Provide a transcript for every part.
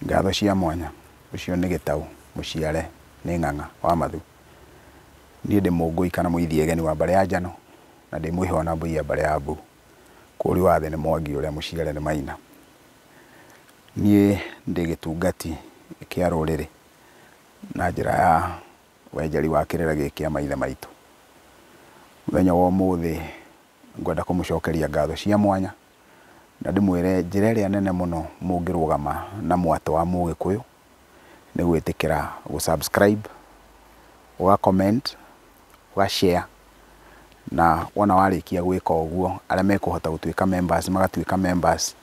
Ngatho cia mwanya, ũcio nĩ Gĩtaũ mũciare nĩ Ng'ang'a wa Mathu. Niĩ ndĩ Mũngũi kana Mũithiegeni wa mbarĩ ya Njano na ndĩ Mũihwa na Mbũi ya mbarĩ ya Mbu. Kũũri wa thĩ nĩ Mwangi ũrĩa mũciare nĩ Maina. Niĩ ndĩ gĩtungati kĩa rũrĩrĩ na njĩra ya wenjeri wa kĩrĩra gĩkĩ kĩa maithe maitũ. Mũthenya wa ũmũthĩ ngwenda kũmũcokeria ngatho cia mwanya na ndĩmwĩre njĩra ĩrĩa nene mũno mũngĩrũgama na mwatũ wa Mũgĩkũyũ nĩ gwĩtĩkĩra gũ subscribe, ũga comment, ũga share na wona warĩkia gwĩka ũguo arĩa mekũhota gũtuĩka members magatuĩka members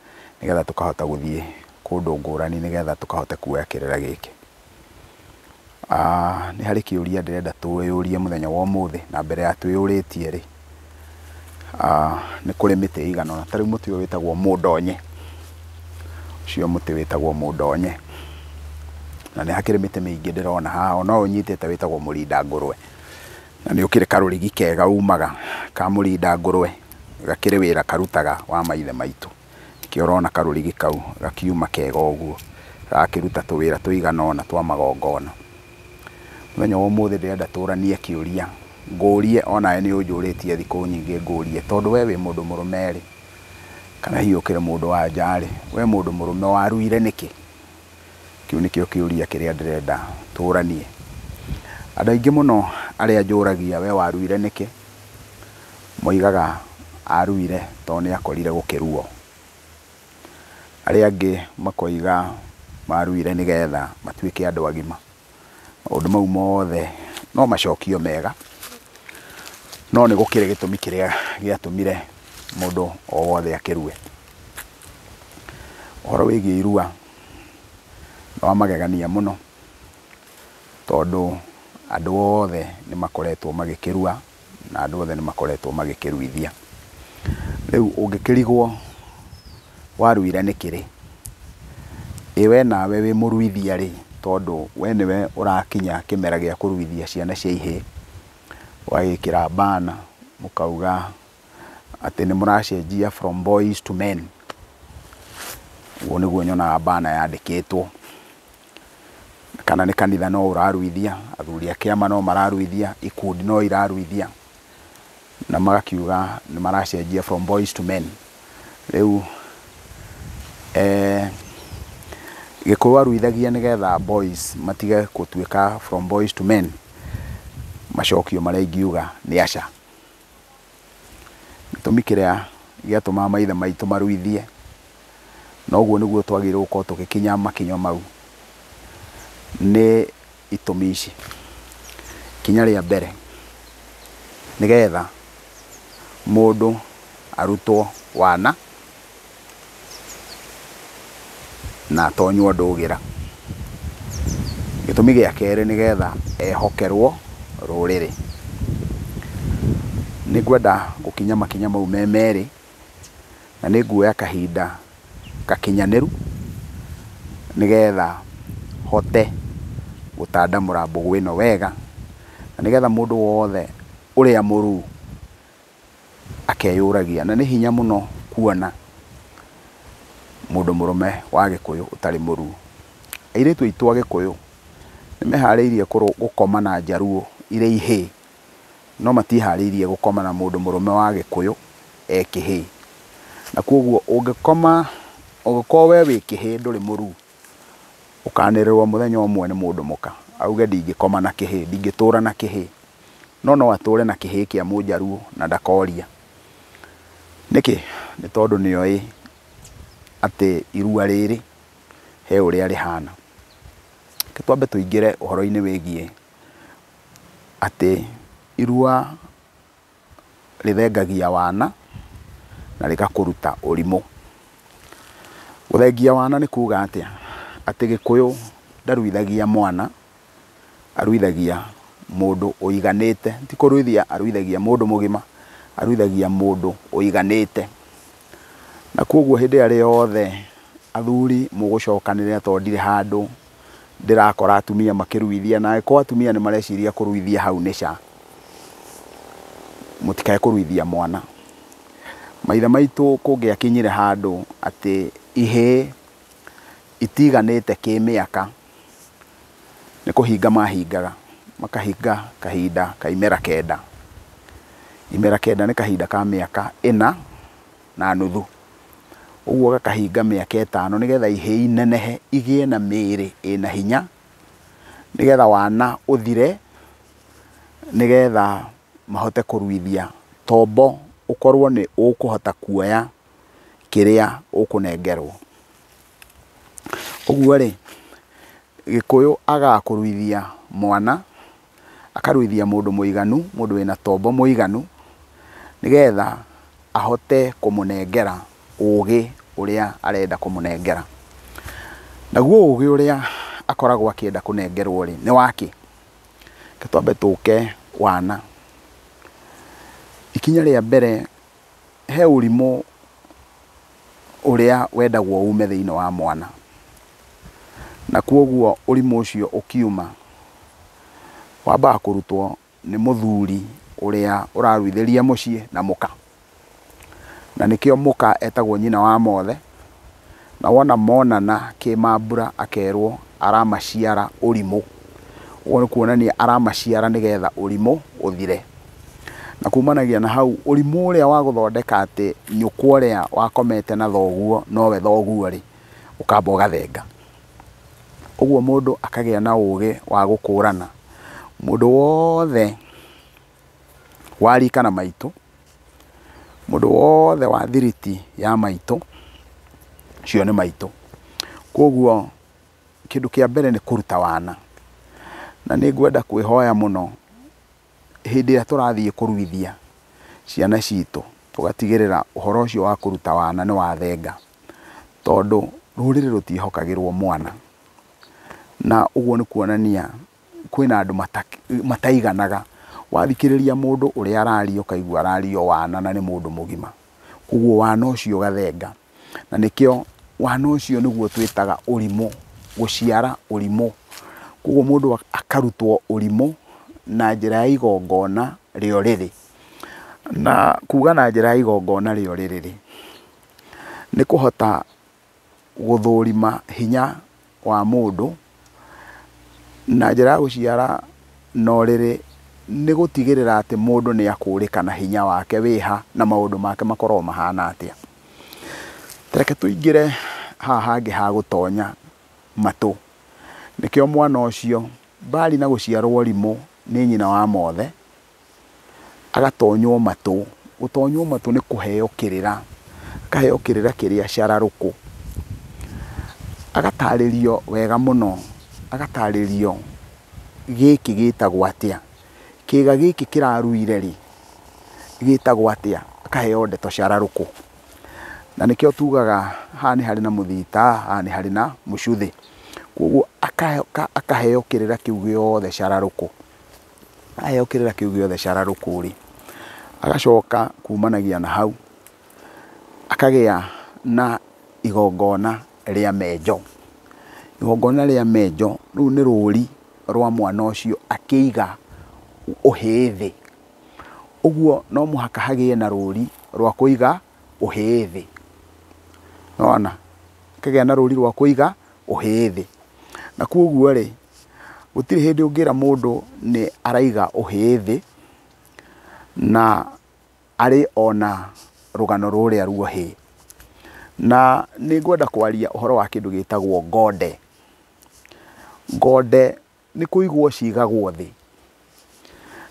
nĩgetha tũkahota gũthiĩ kũndũ ngũrani nĩgetha tũkahote kuoya kĩrĩra gĩkĩ. Nĩ harĩ kĩũria ndĩrenda twĩyũrie mũthenya wa ũmũthĩ na mbere ya twĩyũrĩtie rĩ, nĩ kũrĩ mĩtĩ ĩigana ũna. Ta rĩu mũtĩ ũyũ wĩtagwo mũndonye, ũcio mũtĩ wĩtagwo mũndonye. Na nĩ hakĩrĩ mĩtĩ mĩingĩ ndĩrona haha, ona ũyũ ũnyitĩte wĩtagwo mũrinda ngũrwe. Na nĩ ũkĩrĩ karũrigi kega umaga ka mũrinda ngũrwe, gakĩrĩ wĩra karutaga wa maithe maitũ. Nĩkĩo ũrona karũrigi kau gakiuma kega ũguo, gagakĩruta tũwĩra tũigana ũna twa magongona. Mũthenya wa ũmũthĩ ndĩrenda tũranie kĩũria, ngũrie onawe nĩ ũnjũrĩtie thikũ nyingĩ ngũrie, tondũ we wĩ mũndũ mũrũme rĩ, kana hihi ũkĩrĩ mũndũ wa nja rĩ, we mũndũ mũrũme waruire nĩkĩ? Kĩu nĩkĩo kĩũria kĩrĩa ndĩrenda tũranie. Andũ aingĩ mũno arĩa njũragia we waruire nĩkĩ, moigaga aruire tondũ nĩ akorire gũkĩruo. Arĩa angĩ makoiga maruire nĩgetha matuĩke andũ agima. Maũndũ mau mothe no macokio mega, no nĩ gũkĩrĩ gĩtũmi kĩrĩa gĩatũmire mũndũ o wothe akĩrue. Ũhoro wĩgiĩ irua nĩ wa magegania mũno, tondũ andũ othe nĩ makoretwo magĩkĩrua na andũ othe nĩ makoretwo magĩkĩruithia. Rĩu ũngĩkĩrigwo waruire nĩkĩ rĩ, ĩ we nawe wĩ mũruithia rĩ, tondũ we nĩwe ũrakinya kĩmera gĩa kũruithia ciana cia ihĩĩ, ũgagĩkĩra bana mũkauga atĩ nĩ mũracenjia from boys to men. Ũguo nĩguo nyonaga bana yandĩkĩtwo. Kana nĩ kanitha no ũraruithia, athuri a kĩama no mararuithia, ikundi no iraruithia, na magakiuga nĩ maracenjia from boys to men. Rĩu Gĩkũyũ aruithagia nĩgetha boys matige gũtuĩka from boys to men. Macokio marĩa ingiuga nĩ aca. Gĩtũmi kĩrĩa gĩatũmaga maithe maitũ maruithie, noguo nĩguo twagĩrĩirwo gũkorwo tũgĩkinya makinya mau, nĩ itũmi ici. Ikinya rĩa mbere, nĩgetha mũndũ arutwo wana na atonywo ndũgĩra. Gĩtũmi gĩa kerĩ, nĩgetha ehokerwo rũrĩrĩ. Nĩ ngwenda gũkinya makinya mau me merĩ, na nĩ nguoya kahinda gakinyanĩru nĩgetha hote gũtandamũra mbũgũ ĩno wega, na nĩgetha mũndũ wothe ũrĩa mũruu akeyũragia. Na nĩ hinya mũno kuona mũndũ mũrũme wa Gĩkũyũ ũtarĩ mũruu. Airĩtu aitũ a Gĩkũyũ nĩ meharĩirie gũkoma na njaruo irĩ ihĩĩ, no matiharĩirie gũkoma na mũndũ mũrũme wa Gĩkũyũ e kĩhĩĩ. Na koguo ũngĩkoma, ũngĩkorwo we wĩ kĩhĩĩ ndũrĩ mũruu, ũkanĩrĩrwo mũthenya ũmwe nĩ mũndũ mũka auge ndingĩkoma na kĩhĩĩ, ndingĩtũra na kĩhĩĩ. No no atũre na kĩhĩĩ kĩa mũnjaruo na ndakoria. Nĩkĩ? Nĩ tondũ nĩoĩ atĩ irua rĩrĩ he ũrĩa rĩhana. Reke twambe tũingĩre ũhoro-inĩ wĩgiĩ atĩ irua rĩthengagia wana na rĩgakũruta ũrimũ. Gũthengia wana nĩ kuga atĩa? Atĩ Gĩkũyũ ndaruithagia mwana, aruithagia mũndũ ũiganĩte. Ti kũruithia aruithagia mũndũ mũgima, aruithagia mũndũ ũiganĩte. Na koguo hĩndĩ ĩrĩa yothe athuri mũgũcokanĩrĩra, tondũ ndirĩ handũ ndĩrakora atumia makĩruithia, na angĩkorwo atumia nĩ mareciria kũruithia hau nĩ ca, mũtikae kũruithia mwana. Maithe maitũ kũngĩakinyire handũ atĩ ihĩĩ itiganĩte kĩmĩaka nĩ kũhinga mahingaga, makahinga kahinda ka imera kenda. Imera kenda nĩ kahinda ka mĩaka ĩna na nuthu. Ũguo gakahinga mĩaka ĩtano nĩgetha ihĩĩ inenehe igĩe na mĩĩrĩ ĩna hinya, nĩgetha wana ũthire, nĩgetha mahote kũruithia tombo ũkorwo nĩ ũkũhota kuoya kĩrĩa ũkũnengerwo. Ũguo rĩ, Gĩkũyũ agaga kũruithia mwana, akaruithia mũndũ mũiganu, mũndũ wĩna tombo mũiganu, nĩgetha ahote kũmũnengera ũgĩ ũrĩa arenda kũmũnengera. Naguo ũgĩ ũrĩa akoragwo akĩenda kũnengerwo rĩ, nĩ wakĩ? Reke twambe tũke wana. Ikinya rĩa mbere, he ũrimũ ũrĩa wendagwo ume thĩinĩ wa mwana. Na kwoguo ũrimũ ũcio ũkiuma, wambaga kũrutwo nĩ mũthuri ũrĩa ũraruithĩria mũciĩ na mũka. Na nĩkĩo mũka etagwo nyina wa mothe, na wona monana kĩmambura akerwo aramaciara ũrimũ. Ũguo nĩ kuonania aramaciara nĩgetha ũrimũ ũthire. Na kumanagia na hau ũrimũ ũrĩa wa gũthondeka atĩ nyũkwa ũrĩa wakomete na thoguo nowe thoguo rĩ, ũkamba ũgathenga. Ũguo mũndũ akagĩa na ũgĩ wa gũkũrana. Mũndũ wothe wa rika na maitũ, mũndũ wothe wa thiriti ya maitũ, ũcio nĩ maitũ. Koguo kĩndũ kĩa mbere nĩ kũruta wana. Na nĩ ngwenda kwĩhoya mũno hĩndĩ ĩrĩa tũrathiĩ kũruithia ciana citũ, tũgatigĩrĩra ũhoro ũcio wa kũruta wana nĩ wathenga. Tondũ rũrĩrĩ rũtiĩhokagĩrwo mwana. Na ũguo nĩ kuonania kwĩna andũ mataiganaga. Wathikĩrĩria mũndũ ũrĩa araria ũkaigua araria wana na nĩ mũndũ mũgima. Koguo wana ũcio ũgathenga. Na nĩkĩo wana ũcio nĩguo twĩtaga ũrimũ, gũciara ũrimũ. Koguo mũndũ akarutwo ũrimũ na njĩra ya igongona rĩa ũrĩrĩ. Na kuga na njĩra ya igongona rĩa ũrĩrĩ rĩ, nĩ kũhota gũthũrima hinya wa mũndũ na njĩra ya gũciara na ũrĩrĩ, nĩ gũtigĩrĩra atĩ mũndũ nĩ akũrĩkana hinya wake wĩha na maũndũ make makorwo mahana atĩa. Reke tũingĩre haha hangĩ ha gũtonya matũ. Nĩkĩo mwana ũcio mbari na gũciarwo ũrimũ nĩ nyina wa mothe, agatonywo matũ. Gũtonywo matũ nĩ kũheo kĩrĩra, akaheo kĩrĩra kĩrĩa cararũkũ. Agatarĩrio wega mũno, agatarĩrio gĩkĩ gĩtagwo atĩa, kĩga gĩkĩ kĩraruire rĩ, gĩtagwo atĩa, akaheo ndeto cararũkũ. Na nĩkĩo tugaga haha nĩ harĩ na mũthita, haha nĩ harĩ na mũcuthĩ. Koguo akaheo kĩrĩra kĩu gĩothe cararũkũ. Aheo kĩrĩra kĩu gĩothe cararũkũ rĩ, agacoka kumanagia na hau akagĩa na igongona rĩa menjo. Igongona rĩa menjo rĩu nĩ rũri rwa mwana ũcio akĩiga ũhĩĩ thĩ. Ũguo no mũhaka hagĩe na rũri rwa kũiga ũhĩĩ thĩ. Nĩwona? Akagĩa na rũri rwa kũiga ũhĩĩ thĩ. Na koguo rĩ, gũtirĩ hĩndĩ ũngĩra mũndũ nĩ araiga ũhĩĩ thĩ na arĩ ona rũgano rũrĩa ruohĩ. Na nĩ ngwenda kwaria ũhoro wa kĩndũ gĩtagwo ngonde. Ngonde nĩ kũigwo cigagwo thĩ.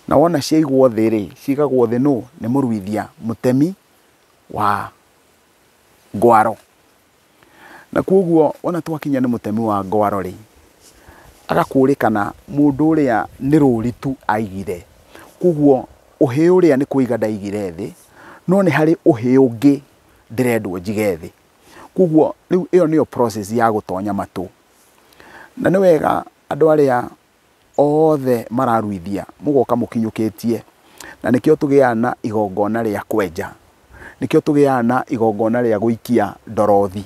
Na wona ciaigwo thĩ rĩ, cigagwo thĩ nũ? Nĩ mũruithia mũtemi wa ngwaro. Na koguo wona twakinya nĩ mũtemi wa ngwaro rĩ, agakũrĩkana mũndũ ũrĩa nĩ rũri tu aigire. Koguo ũhĩ ũrĩa nĩ kũiga ndaigire thĩ, no nĩ harĩ ũhĩ ũngĩ ndĩrendwo njige thĩ. Koguo rĩu ĩyo nĩyo process ya gũtonya matũ. Na nĩ wega andũ arĩa othe mararuithia mũgoka mũkinyũkĩtie. Na nĩkĩo tũgĩaga na igongona rĩa kwenja, nĩkĩo tũgĩaga na igongona rĩa gũikia ndorothi,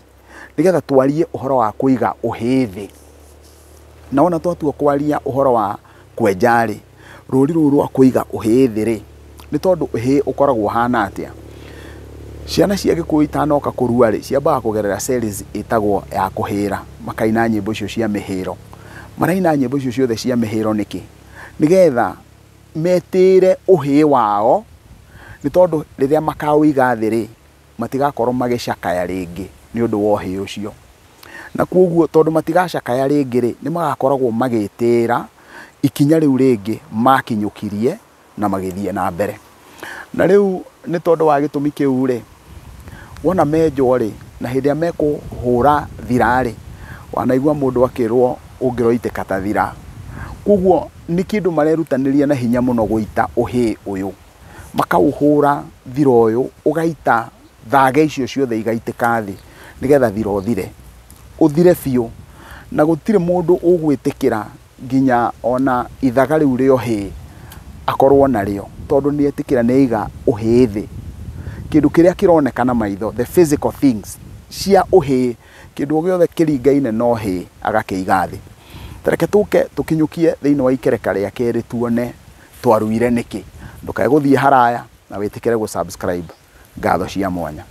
nĩgetha twarie ũhoro wa kũiga ũhĩ thĩ. Na wona twatua kwaria ũhoro wa kwenja rĩ, rũri rũu rwa kũiga ũhĩ thĩ rĩ, nĩ tondũ ũhĩ ũkoragwo ũhana atĩa? Ciana cia Gĩkũyũ itanoka kũrua rĩ, ciambaga kũgerera series ĩtagwo ya kũhĩra, makaina nyĩmbo icio cia mĩhĩro. Maraina nyĩmbo icio ciothe cia mĩhĩro nĩkĩ? Nĩgetha metĩĩre ũhĩĩ wao, nĩ tondũ rĩrĩa makaũiga thĩ rĩ, matigakorwo magĩcakaya rĩngĩ nĩ ũndũ wa ũhĩĩ ũcio. Na koguo tondũ matigacakaya rĩngĩ rĩ, nĩ magakoragwo magĩtĩĩra ikinya rĩu rĩngĩ makinyũkirie na magĩthiĩ na mbere. Na rĩu nĩ tondũ wa gĩtũmi kĩu rĩ, wona menjwo rĩ, na hĩndĩ ĩrĩa mekũhũra thira rĩ, wanaigua mũndũ akĩrwo ũngĩroitĩka ta thira. Koguo nĩ kĩndũ marerutanĩria na hinya mũno gũita ũhĩĩ ũyũ. Makaũhũra thira ũyũ, ũgaita thage icio ciothe igaitĩka thĩ, nĩgetha thira ũthire. Ũthire biũ. Na gũtirĩ mũndũ ũgwĩtĩkĩra nginya ona ithaga rĩu rĩa ũhĩĩ akorwo narĩo, tondũ nĩ etĩkĩra nĩ aiga ũhĩĩ thĩ. Kĩndũ kĩrĩa kĩroneka na maitho, the physical things cia ũhĩĩ, kĩndũ o gĩothe kĩringaine na ũhĩĩ agakĩiga thĩ. Ta reke tũke tũkinyũkie thĩinĩ wa ikereka rĩa kerĩ tuone twaruire nĩkĩ. Ndũkae gũthiĩ haraya na wĩtĩkĩre gũ subscribe. Ngatho cia mwanya.